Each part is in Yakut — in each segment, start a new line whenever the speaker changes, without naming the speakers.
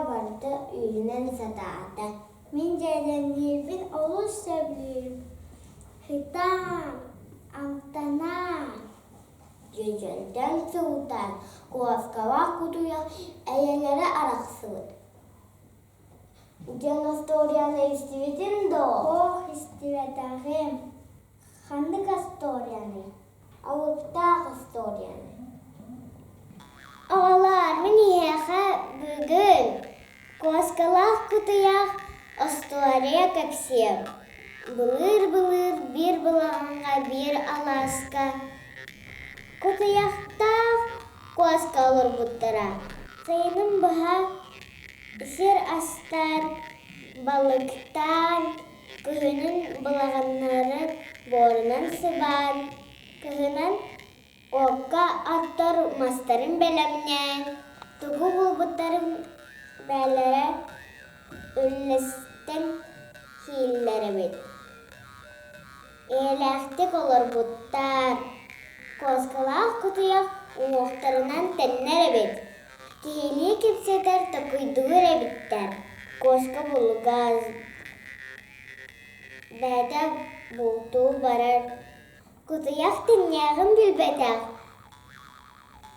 барыта үүнэн сатаата. Мин дьээдьэнниирбин олус сөбүлүүрүм. Сытаан, амтанаан. Дьэдьэнтэн сылтаан куоскалаах кутуйах эйэлэрэ арахсыбыт. Дьон остуоруйаны истибитин дуо? Ох, истибэтэҕим. Ханнык остуоруйаный? Алыптаах остуоруйаны. Оҕолоор, мин эһиэхэ бүгүн Куоскалаах кутуйах остуоруйа кэпсиэм. Былыыр-былыр биир балаҕаҥҥа биир алааска кутуйахтаах куоска олорбуттара. Сайынын быһа сир астаан, балыктаан, күһүнүн балаҕаннарын буорунан сыбаан, кыһынын Окко оттор мастарын бэлэмнээн, тугу булбуттарын бээлэрэ үллэстэн сииллэр эбит. Эйэлээхтик олорбуттар. Куоскалаах кутуйах уҥуохтарынан тэннэр эбит. Киһилии кэпсэтэр токуйдуур эбиттэр. Куоска булугас, бэйэтэ бултуу барар Кутуйах тэҥнээҕин билбэтэх,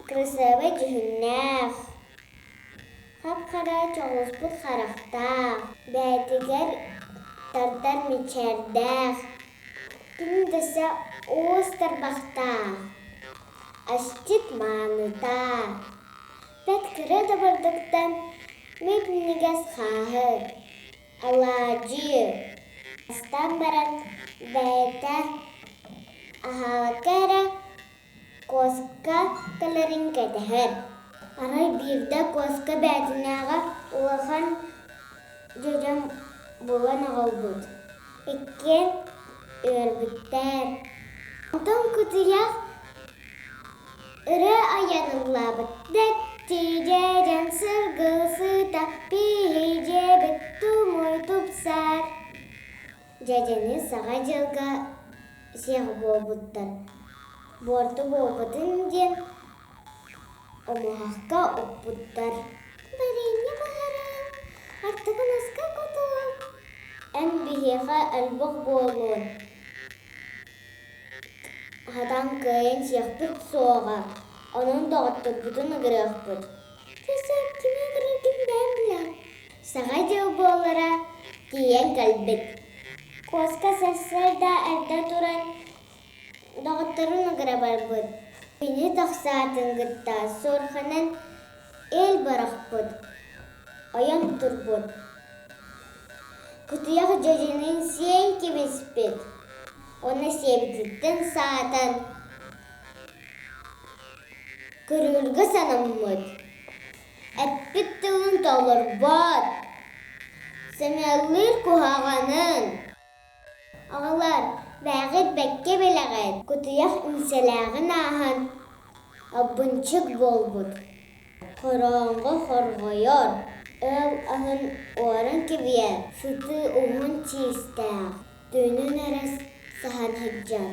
кырасыабай дьүһүннээх, хап-хара чоҕуспут харахтаах, бэйэтигэр тардар мичээрдээх, ким да уус тарбахтаах, асчыт мааныта, бэрт кыра да бурдуктан мип-минньигэс хааһы, алаадьы астаан баран бэйэтэ аһаабакка эрэ куоска кэлэрин кэтэһэр. Арай биирдэ куоска бээтинээҕэ улахан дьэдьэн булан аҕалбыт. Иккиэн үөрбүттэр. Онтон кутуйах Ырыа айан ыллаабыт Дэттии дьэдьэн сыргыл сыта Пиһи дьиэбит тумуй тупсар Дьэдьэни Саҥа дьылга сиэх буолбуттар, буорту буолбатын диэн омуһахха укпуттар. Варенье буһаран, артыгын аска кутуом, эн биһиэхэ элбэх буолуон Хатан кыайан сиэхпит суоҕа, онон доҕотторбутун ыҥырыахпыт. Сөп, кими ыҥыраргын бэйэм билэҕин. Саҥа дьыл буолара тиийэн кэлбит. Куоска сарсыарда эрдэ туран доҕотторун ыҥыра барбыт. Кини тахсаатын кытта суорҕанан эл бырахпыт, ойон турбут. Кутуйах дьэдьэнин сиэн кэбиспит уонна сиэбититтэн саатан кырыырга санаммыт. Эппит тылын толорбот, сэмэллиир куһаҕанын. Оҕолор, бэйэҕит бэккэ билэҕит, кутуйах иҥсэлээҕин ааһан албынчык буолбут. Хорооҥҥо хорҕойор, ыал аһын уоран кэбиһэр, сытыы уһун чиэстээх, түүнүн эрэ саһан сылдьар.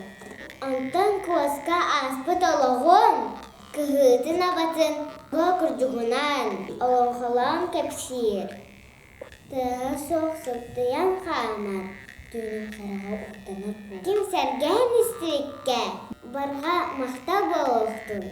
Онтон куоска ааспыт олоҕун, кыһыытын-абатын курдугунан олоҥхолоон кэпсиир. Тыаһа суох сылтыйан хаамар, түүнүн хараҕа уктанар буолар. Ким сэргээн истибиккэ, барҕа махтал буолуохтун.